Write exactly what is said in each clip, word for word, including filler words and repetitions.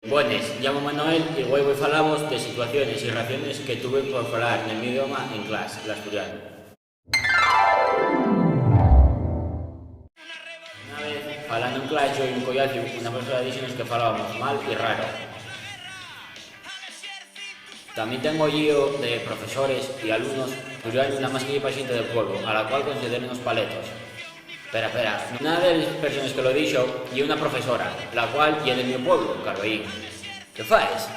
Buenes, llamo Manuel y güei voi falavos de situaciones y raciones que tuve por falar nel mi idioma en clas, l'asturianu. Una vez, falando en clas, yo y un collaciu, una profesora díxonos que falábamos mal y raro. Tamién tengo oído de profesores y alumnos asturianu namás que ye pa xente del pueblo, a la cual consideren unos paletos. Pera, pera, una de les persones que lo dixo ye una profesora, la cual ye del mio pueblo, Carveín. ¿Qué faes?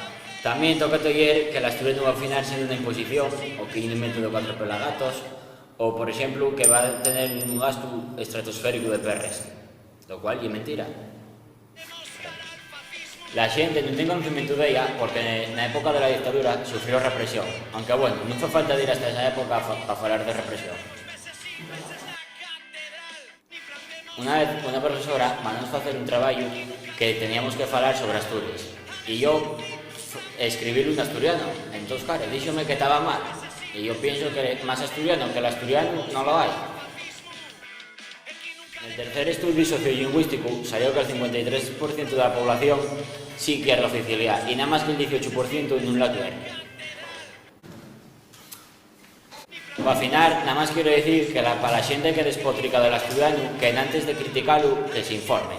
Tamién toca toyer que l'asturianu va afinar siendo una imposición, o que ye un invento de cuatro pelagatos, o, por exemplu, que va tener un gastu estratosféricu de perres, lo cual ye mentira. La xente nun ten conocimientu d'ella porque na época de la dictadura sufrió represión, aunque, bueno, nun fue falta dir hasta esa época fa-, pa falar de represión. Una vez, una profesora mandónos facer un trabayu que teníamos que falar sobre Asturies, y yo f-, escribílu en asturiano. Entós, claro, díxome que taba mal, y yo pienso que más asturiano que l'asturianu non lo hai. Nel tercer estudiu sociollingüísticu salió que'l cincuenta y tres por cientu de la población sí quier la oficialidá y namás que'l dieciocho por cientu nun la quier. Pa afinar, namás quiero dicir que la, pa la xente que despotrica del asturianu, que enantes de criticalu, que s'informe.